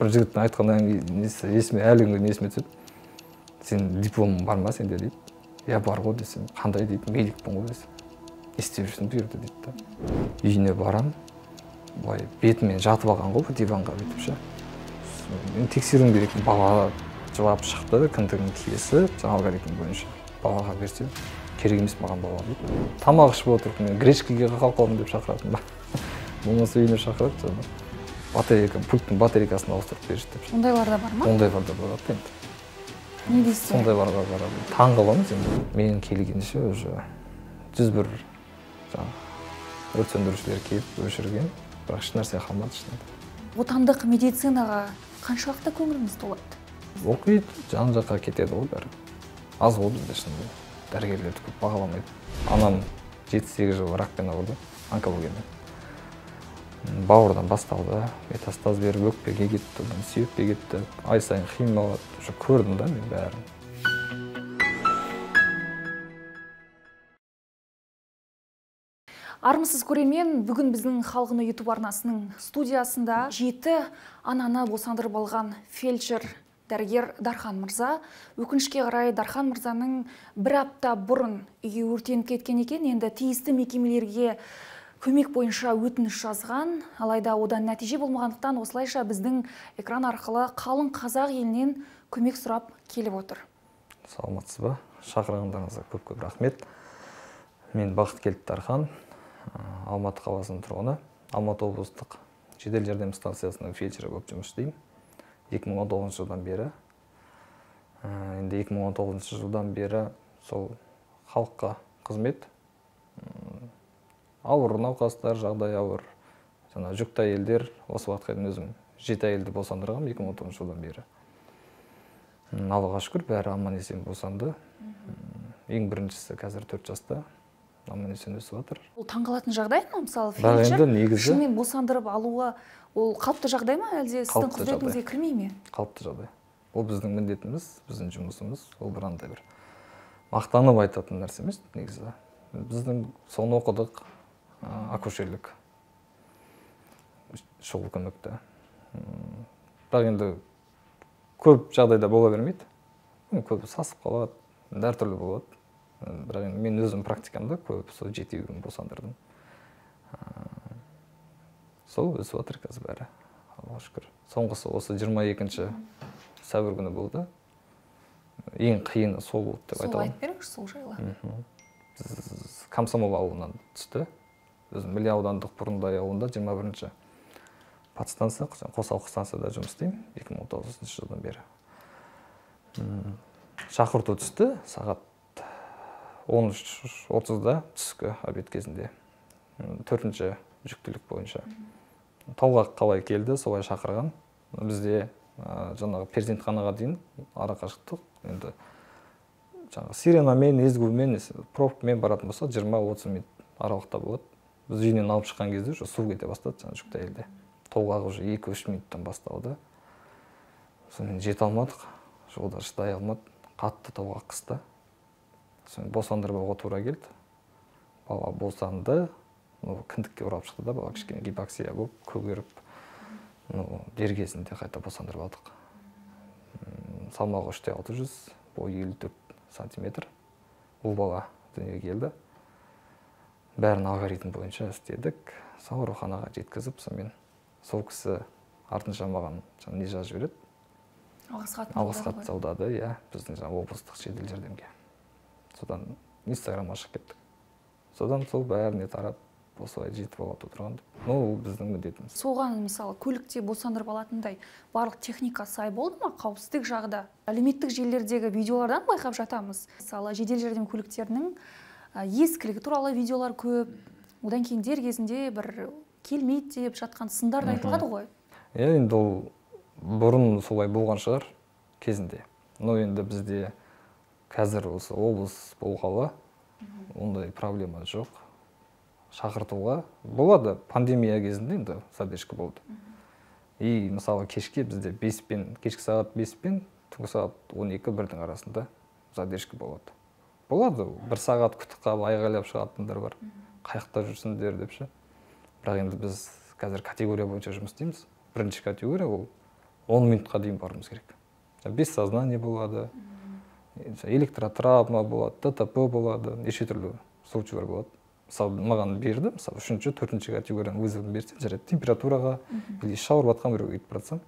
Бір жігіттің айтқан несі есіме әлі күнге есіме түседі. Сен дипломың бар ма сенде дейді. Иә, бар ғой десем, қандай дейді, медикпін ғой десем. Не істеп жүрсің бұл жерде дейді да. Үйіне барам, былай бетімен жатып алған ғой диванға бүйтіп ше. Мен тексеруім керек, бала жылап шықты, кіндігін кесіп, жаңа алгоритм бойынша балаға берсем, керек емес маған бала дейді. Тамақ ішіп отырып, мен гречкаға қалып қалдым деп шақыратын ба. Болмаса үйіне шақырады, жаңа батарейка, пульттің батарейкасын ауыстырып берші деп. Ондайлар да бар ма? Ондайлар да болады енді. Не дейсіз? Сондайларға барады. Таң қаламыз енді. Мен келгенше уже 101 жаңа өрт сөндірушілер келіп өшірген, бірақ ешнәрсе қалмады ішінде. Отандық медицинаға қаншалықты көңіліңіз толады? Оқиды, жан жаққа кетеді ғой бәрі. Аз ғой бізде шынында. Дәрігерлерді көп бағаламайды. Анам 7-8 жыл ракпен ауырды, онкологиямен. Бауырдан басталды, метастаз беріп өкпеге кетті, одан сүйекке кетті. Ай сайын химия алады, уже көрдім да мен бәрін. Армысыз көрермен, бүгін біздің Халық үні YouTube арнасының студиясында 7 ананы босандырып алған фельдшер дәрігер Дархан мырза. Өкінішке қарай Дархан мырзаның бір апта бұрын үйі өртеніп кеткен екен. Енді тиісті мекемелерге көмек бойынша өтініш жазған, алайда одан нәтиже болмағандықтан осылайша біздің экран арқылы қалың қазақ елінен көмек сұрап келіп отыр. Саламатсыз ба? Шақырғандарыңызға көп-көп рахмет. Мен Бақыткелді Дархан, Алматы қаласының тұрғыны, Алматы облыстық жедел жәрдем станциясының фельдшері болып жұмыс істеймін. 2019 жылдан бері. Енді 2019 жылдан бері сол халыққа қызмет, ауыр науқастар, жағдай ауыр, жаңа жүкті әйелдер, осы уақытқа дейін өзім 7 әйелді босандырғам 2019 жылдан бері. Аллаға шүкір, бәрі аман есен босанды. Ең біріншісі қазір 4 жаста, аман есен өсіп жатыр. Ол таңғалатын жағдай ма? Мысалы, фельдшер шынымен босандырып алуы ол қалыпты жағдай ма, әлде сіздің құзыретіңізге кірмей ме? Қалыпты жағдай. Ол біздің міндетіміз, біздің жұмысымыз, ол бір андай бір мақтанып айтатын нәрсе емес негізі. Біздің соны оқыдық, акушерлік шұғыл көмекті. Бірақ енді көп жағдайда бола бермейді. Көбі сасып қалады, әртүрлі болады. Бірақ енді мен өзім практикамда көп сол 7-ін босандырдым. Сол өсіп жатыр қазір бәрі, Аллаға шүкір. Соңғысы осы 22 сәуір күні болды. Ең қиыны сол болды деп айта аламын. Сол айтып беріңізші сол жайлы. Біз Комсомол ауылынан түсті. Өзім Іле аудандық Бұрындай ауылында 21-ші подстанция, қосалқы станцияда жұмыс істеймін 2019 жылдан бері. Шақырту түсті сағат 13:30-да түскі обед кезінде. 4-ші жүктілік бойынша. Толғақ қалай келді, солай шақырған. Бізде жаңағы перзентханаға дейін ара қашықтық. Енді жаңағы сиренамен, езгумен, пробкамен баратын болса 20-30 минут аралықта болады. Біз үйінен алып шыққан кезде уже су кете бастады жаңа жүкті әйелде. Толғағы уже 2-3 минуттан басталды. Сонымен жете алмадық, жолда шыдай алмады, қатты толғақ қысты. Сонымен босандырып алуға тура келді. Бала босанды, кіндікке оралып шықты да, бала кішкене гипоксия болып, көгеріп, дер кезінде қайта босандырып алдық. Салмағы 3,6, бойы 54 сантиметр. Ұл бала дүниеге келді. Бәрін алгоритм бойынша істедік, ауруханаға жеткізіп, сонымен сол кісі артынша маған не жазып жібереді? Алғыс хат жолдады, иә, біздің жаңа облыстық жедел жәрдемге. Содан Инстаграмға шығып кеттік. Содан сол бәріне тарап, осылай жетіп алады отырған. Ол біздің міндетіміз. Соған мысалы көлікте босандырып алатындай барлық техника сай болды ма? Қауіпсіздік жағы да. Әлеуметтік желілердегі видеолардан байқап жатамыз. Мысалы, жедел жәрдем көліктерінің ескілігі туралы видеолар көп. Одан кейін дер кезінде бір келмейді деп жатқан сындар да айтылады ғой. Иә, енді ол бұрын солай болған шығар кезінде. Но енді бізде қазір осы облыс болғалы ондай проблема жоқ. Шақыртуға болады. Пандемия кезінде енді задержка болды. И мысалы кешке бізде 5-пен, кешкі сағат 5-пен түнгі сағат 12-1-дің арасында задержка болады. Болады, бір сағат күтіп қалып айғайлап шығатындар бар. Қаяқта жүрсіңдер деп ше. Бірақ енді біз қазір категория бойынша жұмыс істейміз. Бірінші категория ол 10 минутқа дейін баруымыз керек. Без сознания болады, электротравма болады, ДТП болады, неше түрлі случайлар болады. Мысалы, маған берді, мысалы, 3-ші, 4-ші категорияның вызовын берсе, жарайды, температураға или іші ауырып жатқан біреуге кетіп бара жатсам,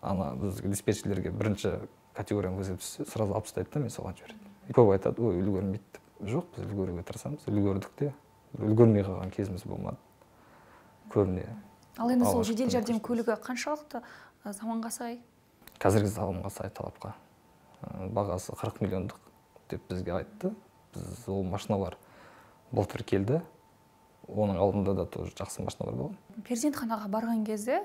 ана бізге диспетчерлерге бірінші категорияның вызовы түссе, сразу алып тастайды да, мен соған жібереді. Көп айтады, ой, үлгермейді деп. Жоқ, біз үлгеруге тырысамыз, үлгердік те, үлгермей қалған кезіміз болмады. Көбіне. Ал енді сол жедел жәрдем көлігі қаншалықты заманға сай? Қазіргі заманға сай талапқа. Бағасы 40 миллиондық деп бізге айтты. Біз ол машиналар былтыр келді. Оның алдында да тоже жақсы машиналар болған. Перзентханаға барған кезде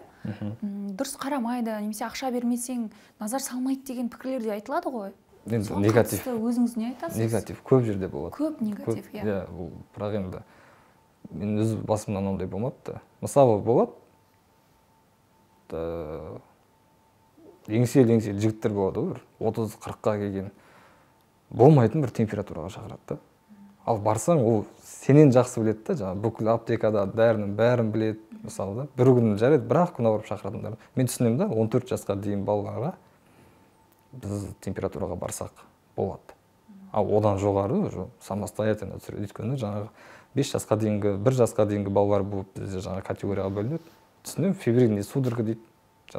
дұрыс қарамайды, немесе ақша бермесең назар салмайды деген пікірлер де айтылады ғой. Енді негатив. Өзіңіз не айтасыз? Негатив көп жерде болады. Көп негатив, иә. Иә, ол бірақ енді мен өз басымнан ондай болмапты. Мысалы болады. Еңселі жігіттер болады ғой, бір 30-40-қа келген болмайтын бір температураға шақырады да. Ал барсаң, ол сенен жақсы біледі да, жаңағы бүкіл аптекада дәрінің бәрін біледі, мысалы да. Бір күн жарайды, бір-ақ күн ауырып шақыратындар. Мен түсінемін да, 14 жасқа дейін балаларға біз температураға барсақ болады. Ал одан жоғары уже самостоятельно түсіреді. Өйткені жаңағы 5 жасқа дейінгі, 1 жасқа дейінгі балалар болып бізде жаңа категорияға бөлінеді. Түсінемін, фебрильный судорога дейді.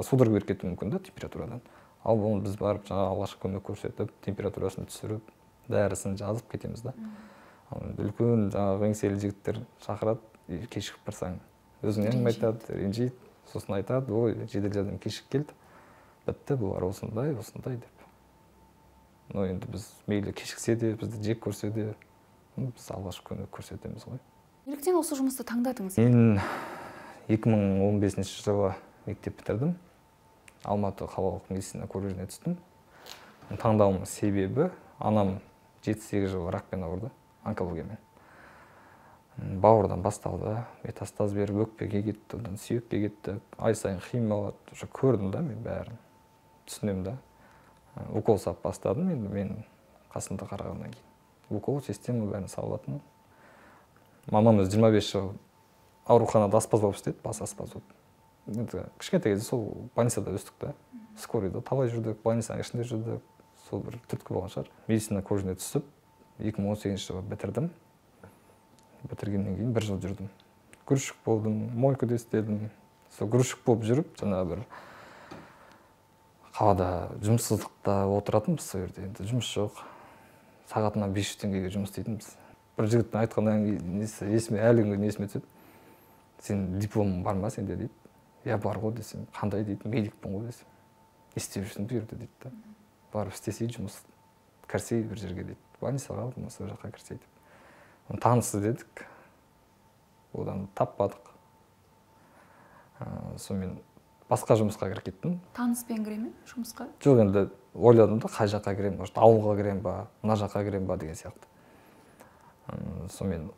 Судорога беріп кетуі мүмкін да температурадан. Ал оны біз барып жаңа алғашқы көмек көрсетіп, температурасын түсіріп, дәрісін жазып кетеміз да. Үлкен жаңағы еңселі жігіттер шақырады, кешігіп барсаң өзіңе әңгіме айтады, ренжиді, сосын айтады, ой, жедел жәрдем кешігіп келді, бітті, бұлар осындай, осындай деп. Но енді біз мейлі кешіксе де, бізді жек көрсе де, біз алғашқы көмек көрсетеміз ғой. Неліктен осы жұмысты таңдадыңыз? Мен 2015 жылы мектеп бітірдім. Алматы қалалық медицина колледжіне түстім. Таңдауымның себебі, анам 7-8 жыл ракпен ауырды, онкологиямен. Бауырдан басталды, метастаз беріп өкпеге кетті, одан сүйекке кетті. Ай сайын химия алады, уже көрдім да мен бәрін. Түсінемін да. Укол салып бастадым енді мен қасымда қарағаннан кейін. Укол система бәрін салатын. Мамам өзі 25 жыл ауруханада аспаз болып істеді, бас аспаз болып. Енді кішкентай кезде сол больницада өстік та. Скорыйда талай жүрдік, больницаның ішінде жүрдік. Сол бір түрткі болған шығар. Медицина колледжіне түсіп, 2018 жылы бітірдім. Бітіргеннен кейін бір жыл жүрдім. Грузчик болдым, мойкада істедім. Сол грузчик болып жүріп, жаңағы бір қалада жұмыссыздықта отыратынбыз сол жерде. Енді жұмыс жоқ. Сағатына 500 теңгеге жұмыс істейтінбіз. Бір жігіттің айтқаннан кейін есіме әлі күнге есіме түседі. Сен дипломың бар ма сенде дейді. Я бар ғой десем, қандай дейді, медикпін ғой десем. Не істеп жүрсің бұл жерде дейді да. Барып істесей жұмыс, кірсей бір жерге дейді. Больницаға болмаса бір жаққа кірсей деп. Танысы дедік, одан таппадық. Сонымен басқа жұмысқа кіріп кеттім. Таныспен кіре ме жұмысқа? Жоқ, енді ойладым да, қай жаққа кіремін, может ауылға кіремін ба, мына жаққа кіремін ба деген сияқты. Сонымен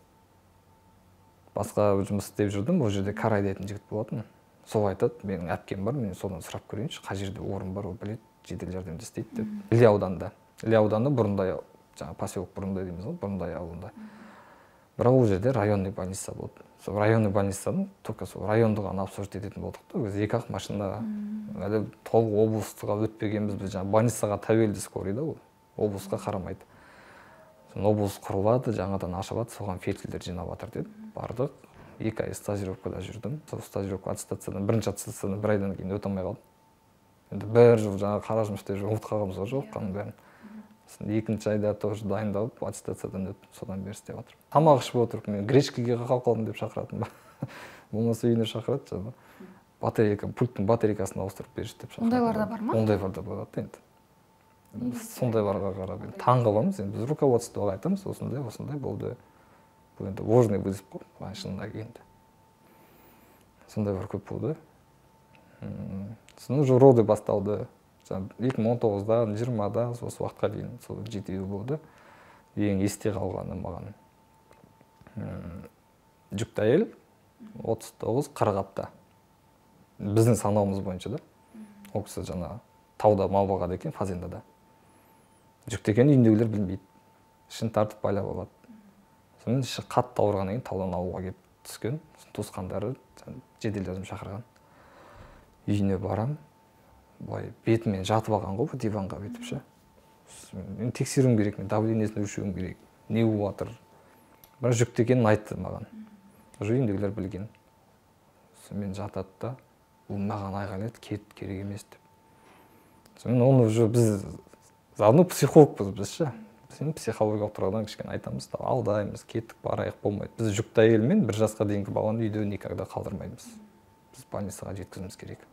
басқа жұмыс істеп жүрдім, ол жерде Карай дейтін жігіт болатын. Сол айтады, менің әпкем бар, мен содан сұрап көрейінші, қай жерде орын бар, ол біледі, жедел жәрдемде істейді деп. Іле ауданында. Іле ауданы Бұрындай, жаңа поселок Бұрындай дейміз ғой, Бұрындай ауылында. Бірақ ол жерде районный больница болды. Сол районный больницаның только сол районды ғана обслуживать ететін болдық та. Өзі екі-ақ машина, әлі толық облысқа өтпегенбіз, біз жаңа больницаға тәуелді скорый да ол, облысқа қарамайды. Сосын облыс құрылады, жаңадан ашылады, соған фельдшерлер жинап жатыр деді. Бардық. 2 ай стажировкада жүрдім. Сол стажировка аттестациядан, бірінші аттестациядан бір айдан кейін өте алмай қалдым. Енді бір жыл жаңа қара жұмыс істеп жүріп ұмытып қалғанбыз ғой жоққанның бәрін. Сосын екінші айда тоже дайындалып аттестациядан өттім, содан бері істеп жатырмын. Тамақ ішіп отырып мен гречкеге қалып қалдым деп шақыратын ба. Болмаса үйіне шақырады жаңа. Батарейка, пульттің батарейкасын ауыстырып берші деп шақырады. Ондайлар да бар ма? Ондайлар да болады енді. Сондайларға қарап енді таң қаламыз енді, біз руководствоға айтамыз, осындай, осындай болды. Бұл енді ложный вызов қой, былай шынында келгенде. Сондай бар көп болды. Сосын уже роды басталды. 2019-да, 20-да, осы уақытқа дейін сол жетеуі болды. Ең есте қалғаны маған жүкті әйел 39-40 апта. Біздің санауымыз бойынша да. Ол кісі жаңа тауда мал бағады екен, фазендада. Жүкті екенін үйіндегілер білмейді. Ішін тартып байлап алады. Сонымен іші қатты ауырғаннан кейін таудан ауылға келіп түскен. Сосын туысқандары жедел жәрдем шақырған. Үйіне барам. Былай бетімен жатып алған ғой диванға бүйтіп ше. Мен тексеруім керек, мен давлениесін өлшеуім керек, не болып жатыр. Бірақ жүкті екенін айтты маған. Уже үйіндегілер білген. Сонымен жатады да, ол маған айғайлайды, кет, керек емес деп. Сонымен оны уже біз заодно психологпыз біз ше. Біз енді психологиялық тұрғыдан кішкене айтамыз, алдаймыз, кеттік, барайық, болмайды. Біз жүкті әйелмен 1 жасқа дейінгі баланы үйде никогда қалдырмаймыз. Біз больницаға жеткізуіміз керек.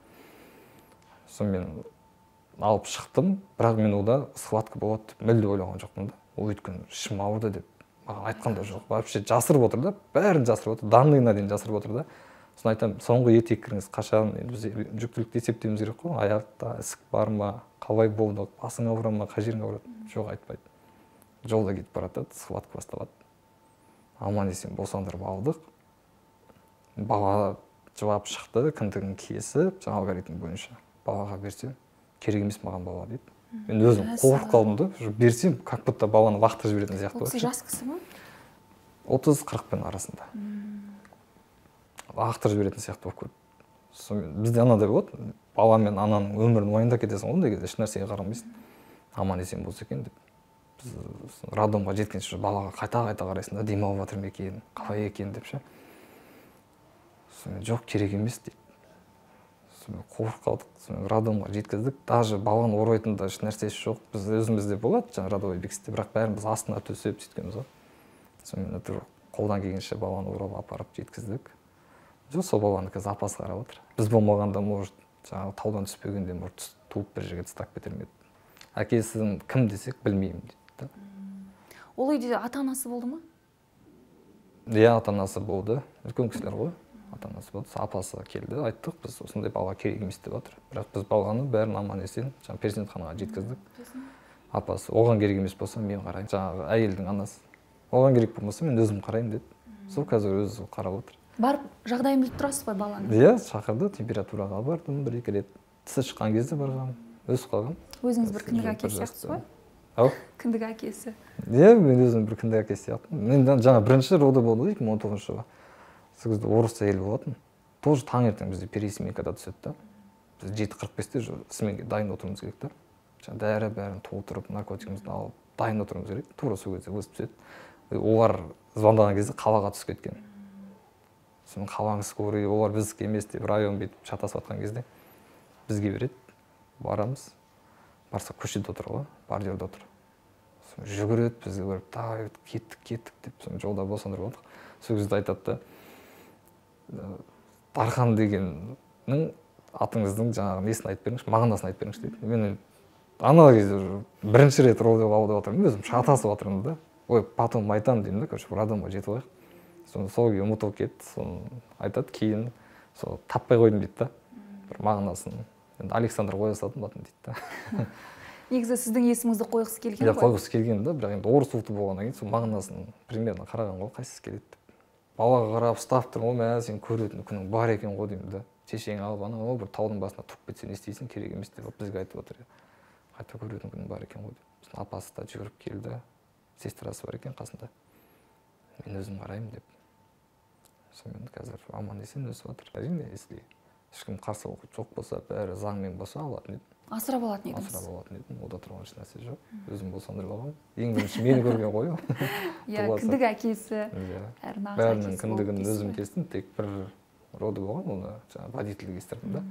Сонымен алып шықтым, бірақ мен ода схватка болады деп мүлде ойлаған жоқпын да. Ол өйткені ішім ауырды деп маған айтқан да жоқ. Вообще жасырып отыр да, бәрін жасырып отыр, данныйына дейін жасырып отыр да. Соны айтамын, соңғы етеккіріңіз қашан, енді біз жүктілікті есептеуіміз керек қой, аяқта ісік бар ма, қалай болды, басың ауыра ма, қай жерің ауырады, жоқ айтпайды. Жолда кетіп бара жатады, схватка басталады. Аман есен босандырып алдық. Бала жылап шықты, кіндігін кесіп, жаңа алгоритм бойынша балаға берсем, керек емес маған бала дейді. Мен өзім қорқып қалдым да, берсем, как будто баланы лақтырып жіберетін сияқты. Ол кісі жас кісі ма? 30-40 арасында. Лақтырып жіберетін сияқты болып көрді. Сонымен бізде анадай болады, бала мен ананың өмірін уайымдап кетесің ғой, ондай кезде еш нәрсеге қарамайсың. Аман есен болса екен деп. Біз роддомға жеткенше балаға қайта-қайта қарайсың да, демалып жатыр ма екен, қалай екен деп ше. Сонымен жоқ, керек емес дейді. Сонымен қорқып қалдық, сонымен роддомға жеткіздік. Даже баланы орайтын да еш нәрсесі жоқ. Біз өзімізде болады, жаңа родовой бекісте, бірақ бәрін біз астына төсеп сөйткенбіз ғой. Сонымен әйтеуір қолдан келгенше баланы орап апарып жеткіздік. Жоқ, сол баланы қазір апасы қарап отыр. Біз болмағанда, может, жаңағы таудан түспегенде, может, туып бір жерге тастап кетер ме еді. Әкесін кім десек білмеймін дейді. Ол үйде ата-анасы болды ма? Иә, ата-анасы болды. Үлкен кісілер ғой. Ата-анасы болды. Апасы келді, айттық, біз осындай бала керек емес деп жатыр. Бірақ біз баланы бәрін аман есен жаңа перзентханаға жеткіздік. Апасы оған керек емес болса мен қараймын. Жаңағы әйелдің анасы оған керек болмаса мен өзім қараймын деді. Сол қазір өзі қарап отыр. Барып жағдайын біліп тұрасыз ғой баланың? Иә, шақырды, температураға бардым 1-2 рет. Тісі шыққан кезде барғанмын, өсіп қалған. Өзіңіз бір кіндік әкесі сияқтысыз ғой? Ау? Кіндік әкесі. Иә, мен өзім бір кіндік әкесі сияқтымын. Мен жаңа бірінші роды болды ғой, 2019 жылы. Сол кезде орыс әйел болатын. Тоже таңертең бізде пересменкада түседі да. Біз 7:45-те уже сменге дайын отыруымыз керек та. Жаңа дәрі бәрін толтырып, наркотигімізді алып дайын отыруымыз керек. Тура сол кезде өсіп түседі. Олар звондаған кезде қалаға түсіп кеткен. Сосын қаланың скорый, олар біздікі емес деп район бүйтіп шатасып жатқан кезде бізге береді. Барамыз. Барсақ көшеде отыр ғой, бордюрда отыр. Сосын жүгіреді бізге көріп, давай кеттік, кеттік деп, сосын жолда босандырып алдық. Сол кезде айтады да, Дархан дегеннің атыңыздың жаңағы несін айтып беріңізші, мағынасын айтып беріңізші дейді. Мен ана кезде уже бірінші рет роль алып отырмын, өзім шатасып жатырмын да. Ой, потом айтамын деймін да, короче, роддомға жетіп алайық. Соны сол күйі ұмытылып кетті, соны айтады, кейін сол таппай қойдым дейді да, бір мағынасын. Енді Александр қоя салдым атын дейді да. Негізі сіздің есіміңізді қойғысы келген ғой? Иә, қойғысы келген да, бірақ енді орыс ұлты болғаннан кейін сол мағынасын примерно қараған ғой, қайсысы келеді деп. Балаға қарап ұстап тұрмын ғой, мә, сен көретін күнің бар екен ғой деймін да. Шешең алып анау бір таудың басына тұрып кетсе не істейсің, керек емес деп бізге айтып отыр. Қайта көретін күнің бар екен ғой деп. Сосын апасы да жүгіріп келді, сестрасы бар екен қасында. Мен өзім қараймын деп. Сонымен қазір аман есен өсіп жатыр. Әрине, если ешкім қарсылық жоқ болса, бәрі заңмен болса алатын едім. Асырап алатын едіңіз? Асырап алатын едім, ода тұрған еш нәрсе жоқ. Өзім босандырып алғанмын. Ең бірінші мені көрген ғой ол. Иә, кіндік әкесі. Бәрінің кіндігін өзім кестім, тек бір роды болған, оны жаңа водитель кестірдім да.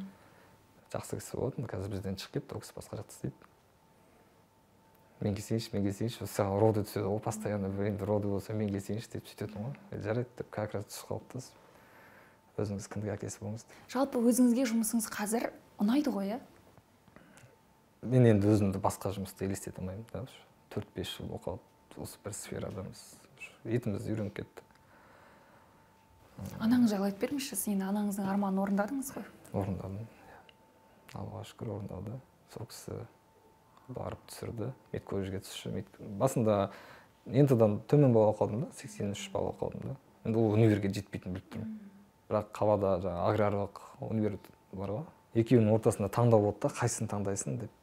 Жақсы кісі болатын, қазір бізден шығып кетті, ол кісі басқа жақта істейді. Мен келсейінші, мен келсейінші, саған роды түседі ғой, постоянно енді роды болса мен келсейінші деп сөйтетін ғой. Жарайды деп как раз түсіп қалыпты. Өзіңіз кіндік әкесі болыңыз деп. Жалпы өзіңізге жұмысыңыз қазір ұнайды ғой, иә? Мен енді өзімді басқа жұмыста елестете алмаймын да. 4-5 жыл болып қалды, осы бір сферадамыз. Етіміз үйреніп кетті. Анаңыз жайлы айтып беріңізші, сіз енді анаңыздың арманын орындадыңыз ғой? Орындадым, иә. Аллаға шүкір, орындалды. Сол кісі барып түсірді, медколледжге түсші. Басында ЕНТ-дан төмен балл қалдым да, 83 балл қалдым да. Енді ол универге жетпейтінін біліп тұрмын. Бірақ қалада жаңа аграрлық универ бар ғой. Екеуінің ортасында таңдау болды да, қайсысын таңдайсың деп.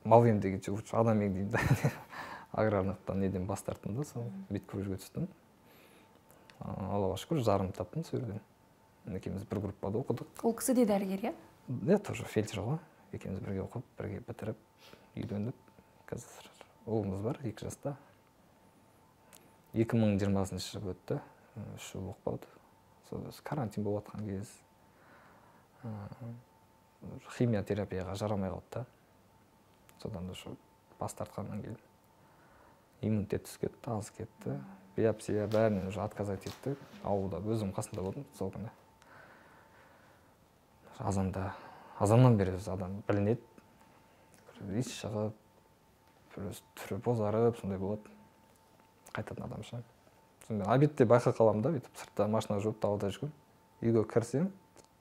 Мал ем дегенше лучше адам ем деймін да. Аграрлықтан неден бас тарттым да, сол медколледжге түстім. Аллаға шүкір, жарым таптым сол жерден. Екеуміз бір группада оқыдық. Ол кісі де дәрігер, иә? Иә, тоже фельдшер ғой. Екеуміз бірге оқып, бірге бітіріп, үйленіп, қазір ұлымыз бар, 2 жаста. 2020 жыл өтті, 3 жыл болып қалды. Сол карантин болып жатқан кез, химиотерапияға жарамай қалды да. Содан да бас тартқаннан кейін иммунитет түсіп кетті, аз кетті. Биопсия бәрінен уже отказать етті. Ауылда өзім қасында болдым сол күні. Азанда, азаннан бері адам білінеді. Иіс шығып, түрі бозарып, сондай болады. Қайтатын адам ше. Сонда обедте байқап қаламын да, бүйтіп сыртта машина жуып далада жүргем. Үйге кірсем,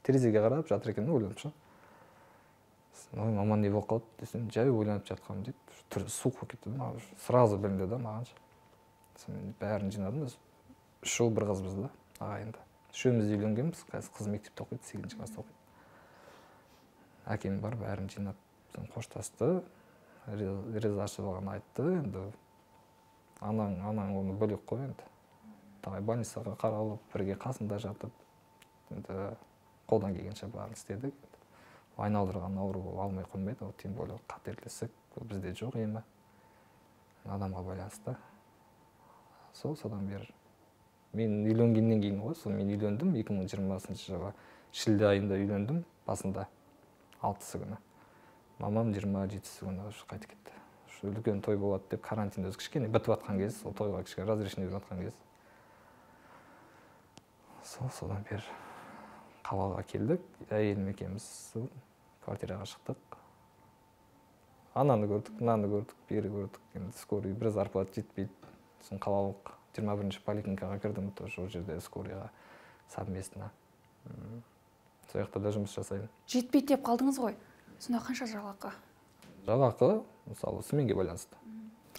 терезеге қарап жатыр екен, ойланып ше. Ой, маман не болып қалды десем, жай ойланып жатқанмын дейді. Түрі суық болып кетті, сразу білінді да маған ше. Сонымен бәрін жинадым. Үш ұл бір қызбыз да, ағайынды. Үшеуміз де үйленгенбіз, қазір қыз мектепте оқиды, 8-ші класста оқиды. Әкем бар, бәрін жинап, қоштасты, ризашылығын айтты. Енді анаң оны бөлек қой енді. Талай больницаға қаралып, бірге қасында жатып, енді қолдан келгенше бәрін істедік. Айналдырған ауру ол алмай қоймайды, ол тем более қатерлі ісік, ол бізде жоқ емі. Адамға байланысты. Сол содан бері мен үйленгеннен кейін ғой, сол мен үйлендім 2020 жылы шілде айында үйлендім, басында 6-сы күні. Мамам 27-сі күні қайтып кетті. Şu үлкен той болады деп карантин өзі кішкене бітіп жатқан кез, сол тойға кішкене разрешение беріп жатқан кез. Сол содан бері қалаға келдік, әйелім екеуміз квартираға шықтық. Ананы көрдік, мынаны көрдік, бері көрдік. Енді скорый бір зарплата жетпейді. Сосын қалалық 21-ші поликлиникаға кірдім, тоже ол жерде скорыйға совместно. Сол жақта да жұмыс жасаймын. Жетпейді деп қалдыңыз ғой. Сонда қанша жалақы? Жалақы, мысалы, сменге байланысты.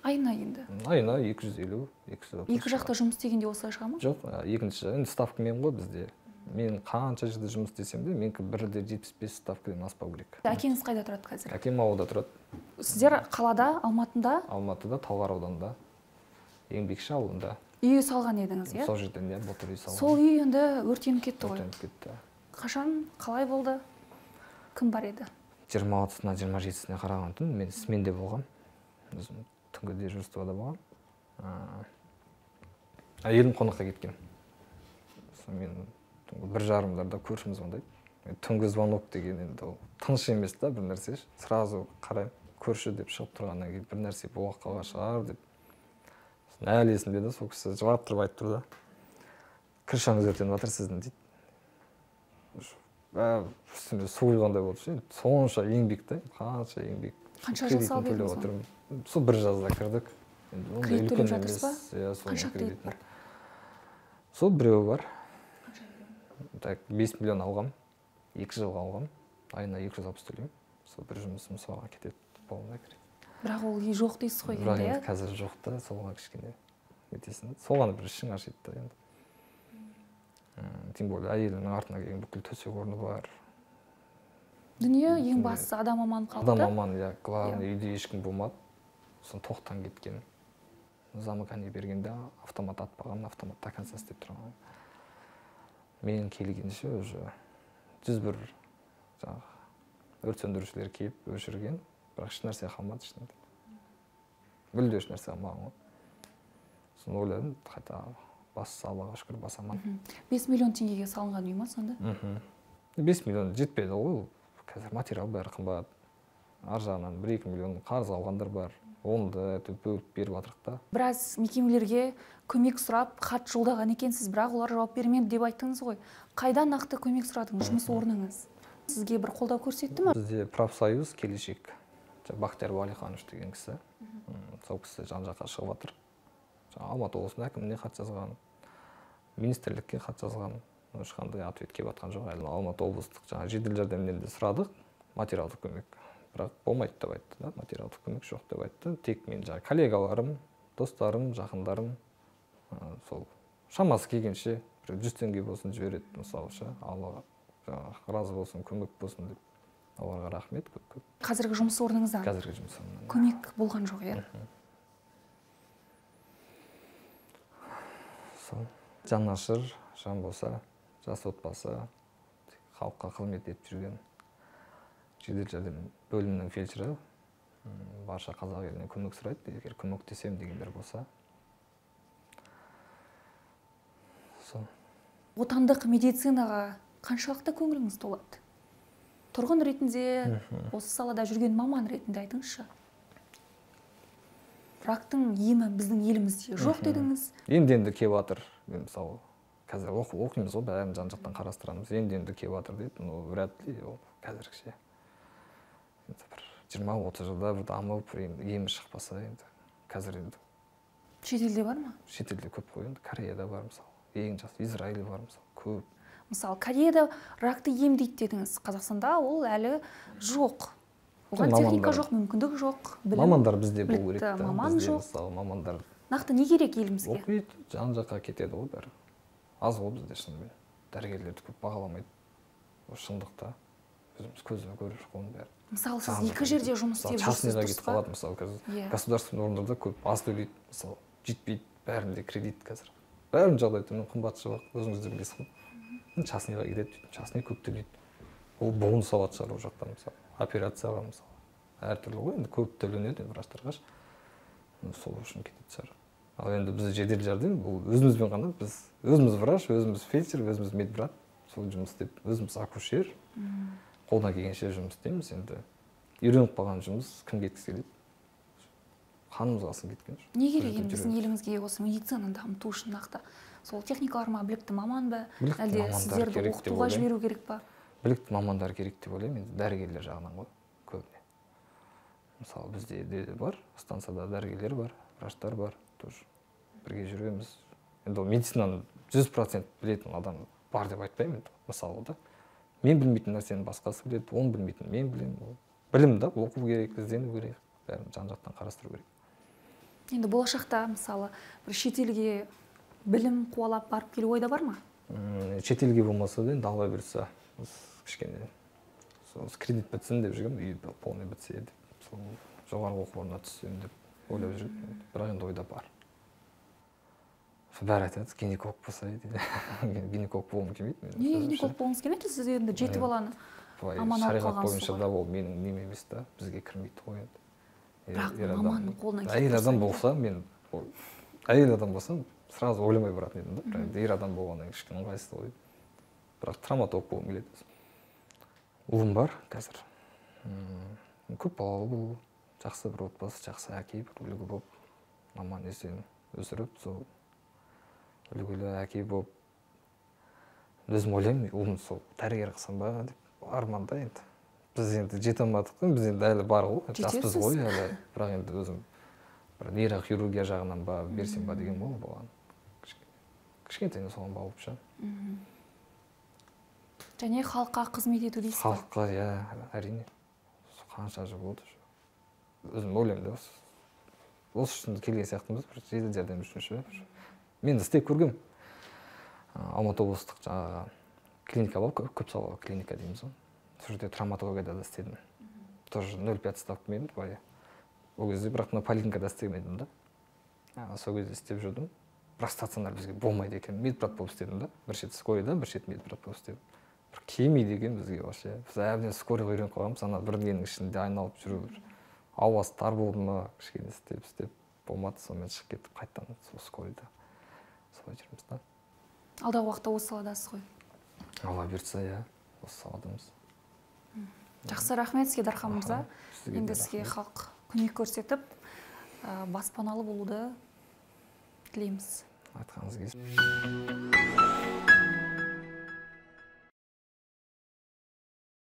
Айына енді? Айына 250, 260. Екі жақта жұмыс істегенде осылай шыға ма? Жоқ, екінші, енді ставкамен ғой бізде. Мен қанша жерде жұмыс істесем де, менікі 1,75 ставкадан аспау керек. Әкеңіз қайда тұрады қазір? Әкем ауылда тұрады. Сіздер қалада, Алматыда? Алматыда, Талғар ауданында, Еңбекші ауылында. Үй салған едіңіз, иә? Сол жерден, иә, былтыр үй салған. Сол үй енді өртеніп кетті ғой. Өртеніп кетті. Қашан, қалай болды? Кім бар еді? 26-сына, 27-сіне қараған түн мен сменде болғам. Өзім түнгі дежурствода болғам. Әйелім қонаққа кеткен. Сонымен түнгі 1:30-дарда көршім звондайды. Түнгі звонок деген енді ол тыныш емес та бір нәрсе. Сразу қараймын, көрші деп шығып тұрғаннан кейін бір нәрсе бола қалған шығар деп. Әлі есімде да, сол кісі жылап тұрып айтып тұр да. Крышаңыз өртеніп жатыр сіздің дейді. Үстіме су құйғандай болды ше. Сонша еңбек та, қанша еңбек. Қанша жыл салып едіңіз? Сол бір жазда кірдік. Кредит төлеп жатырсыз ба? Иә, сол қанша кредит бар? Сол біреуі бар. Так, 5 миллион алғам, 2 жылға алғам, айына 260 төлеймін. Сол бір жұмысым соған кетеді, полный кредит. Бірақ ол үй жоқ дейсіз ғой енді, иә? Бірақ енді қазір жоқ та, солға кішкене нетесің. Соған бір ішің ашиды да енді. Тем более әйелімнің артына келген бүкіл төсек орны бар. Дүние ең бастысы адам аман қалды. Адам аман, иә, главное үйде ешкім болмады. Сосын тоқтан кеткен. Замыкание бергенде автомат атпаған, автомат до конца істеп тұрған. Мен келгенше уже 101 жаңағы өрт сөндірушілер келіп өшірген, бірақ еш нәрсе қалмады ішінде. Мүлде еш нәрсе қалмаған ғой. Соны ойладым, қайта бас Аллаға шүкір, бас аман. 5 миллион теңгеге салынған үй ма сонда? 5 миллион жетпеді ғой, қазір материал бәрі қымбат. Ар жағынан 1-2 миллион қарыз алғандар бар. Оны да бөліп беріп жатырық та. Біраз мекемелерге көмек сұрап хат жолдаған екенсіз, бірақ олар жауап бермеді деп айттыңыз ғой. Қайдан нақты көмек сұрадыңыз, жұмыс орныңыз? Сізге бір қолдау көрсетті ме? Бізде профсоюз Келешек, Бақтияр Уәлиханович деген кісі, сол кісі жан-жаққа шығып жатыр. Алматы облысының әкіміне хат жазған, министрлікке хат жазған, ешқандай ответ келіп жатқан жоқ. Әлі Алматы облыстық жаңа жедел жәрдемнен де сұрадық материалдық көмек. Бірақ болмайды деп айтты да, материалдық көмек жоқ деп айтты. Тек мен жаңа коллегаларым, достарым, жақындарым сол шамасы келгенше бір 100 теңге болсын жібереді, мысалы ше, Алла разы болсын, көмек болсын деп. Оларға рахмет көп-көп. Қазіргі жұмыс орныңыздан? Қазіргі жұмыс орнымнан. Көмек болған жоқ, иә? Сол жанашыр жан болса, жас отбасы, халыққа қызмет етіп жүрген жедел жәрдем бөлімінің фельдшері барша қазақ елінен көмек сұрайды, егер көмектесем дегендер болса. Сол. Отандық медицинаға қаншалықты көңіліңіз толады? Тұрғын ретінде, осы салада жүрген маман ретінде айтыңызшы. Рактың емі біздің елімізде жоқ дедіңіз. Енді-енді кеп жатыр. Мен мысалы қазір оқимыз ғой, бәрін жан-жақтан қарастырамыз. Енді-енді кеп жатыр дейді, но вряд ли ол қазіргіше. Енді бір 20-30 жылда бір дамып, емі шықпаса енді қазір енді. Шетелде бар ма? Шетелде көп қой енді, Кореяда бар мысалы, ең жас Израиль бар мысалы, көп. Мысалы, Кореяда ракты емдейді дедіңіз, Қазақстанда ол әлі жоқ. Оған техника жоқ, мүмкіндік жоқ, білім. Мамандар бізде болу керек та. Маман жоқ. Мысалы, мамандар нақты не керек елімізге? Оқиды, жан-жаққа кетеді ғой бәрі. Аз ғой бізде шынымен. Дәрігерлерді көп бағаламайды. Ол шындықта. Өзіміз көзіміз көріп жүрміз оның бәрі. Мысалы, сіз екі жерде жұмыс істеп жүрсіз, частныйға кетіп қалады, мысалы, қазір государственный орындарда көп аз төлейді, мысалы, жетпейді, бәрінде кредит қазір. Бәрінің жағдайы төмен, қымбатшылық, өзіңіз де білесіз ғой. Частныйға кетеді, частный көп төлейді. Ол бонус алады шығар ол жақтан, мысалы, операцияға, мысалы, әртүрлі ғой, енді көп төленеді врачтарға. Сол үшін кететін шығар. Ал енді біз жедел жәрдем, бұл өзімізбен ғана, біз өзіміз врач, өзіміз фельдшер, өзіміз медбрат, сол жұмыс істеп, өзіміз акушер. Қолдан келгенше жұмыс істейміз, енді үйреніп қалған жұмыс кім кеткісі келеді? Қанымызға сіңіп кеткен. Не керек енді біздің елімізге осы медицинаны дамыту үшін нақты? Сол техникалар ма, білікті маман ба, әлде сіздерді оқытуға жіберу керек па? Білікті мамандар керек деп ойлаймын, енді дәрігерлер жағынан ғой көбіне. Мысалы, бізде де бар, станцияда дәрігерлер бар, врачтар бар, тоже бірге жүреміз. Енді ол медицинаны 100% білетін адам бар деп айтпаймын енді, мысалы да. Мен білмейтін нәрсені басқасы біледі, оны білмейтін мен білемін. Білім да, оқу керек, іздену керек, бәрін жан-жақтан қарастыру керек. Енді болашақта, мысалы, бір шетелге білім қуалап барып келу ойда бар ма? Шетелге болмаса да, енді Алла бұйыртса, кішкене кредит бітсін деп жүргенмін, үй полный бітсе деп, сол жоғарғы оқу орнына түссем деп ойлап жүргенмін, бірақ енді ойда бар. Бәрі айтады, гинеколог болса дейді. Гинеколог болғым келмейді. Неге гинеколог болғыңыз келмейді? Сіз енді 7 баланы аман алып шариғат қалғансыз бойынша ғой. Да ол менің нем емес та, бізге кірмейді ғой енді. Бірақ маманның қолынан келіп Әйел адам тұрса болса, мен әйел адам болсам, сразу ойламай баратын едім да. Бірақ енді ер адам болғаннан кейін кішкене ыңғайсыз ғой. Бірақ травматолог болғым келеді. Ұлым бар қазір. Көп балалы болу, жақсы бір отбасы, жақсы әке, бір үлгі болып, аман есен өсіріп, сол үлгілі әке болып. Өзім ойлаймын, ұлым сол дәрігер қылсам ба деп арманда енді. Біз енді жете алмадық қой, біз енді әлі бар ғой, жаспыз ғой әлі. Бірақ енді өзім бір нейрохирургия жағынан ба берсем ба деген болды болған. Кішкентайынан соған бауып ше. Және халыққа қызмет ету дейсіз ба? Халыққа, иә, әрине. Қанша жыл болды. Өзім ойлаймын да, осы үшін келген сияқтымыз, бір жедел жәрдем үшін ше. Мен де істеп көргем. Алматы облыстық жаңағы клиника бар, көп салалы клиника дейміз ғой. Сол жерде травматологияда да істедім. Тоже 0,5 ставкамен былай. Ол кезде бірақ мына поликлиникада істемедім да. Сол кезде істеп жүрдім. Бірақ стационар бізге болмайды екен. Медбрат болып істедім да. Бір шет скорыйда, бір шет медбрат болып істедім. Бір келмейді екен бізге вообще. Біз әбден скорыйға үйреніп қалғанбыз, ана бір ненің ішінде айналып жүру бір. Ауасы тар болды ма, кішкене істеп болмады, сонымен шығып кеттік қайтадан сол скорыйда. Солай жүрміз да. Алдағы уақытта осы саладасыз ғой? Алла бұйыртса, иә, осы саладамыз. Жақсы, рахмет сізге, Дархан мырза. Сізге де Енді сізге рахмет. халық көмек көрсетіп, баспаналы болуды тілейміз. Айтқаныңыз келсін.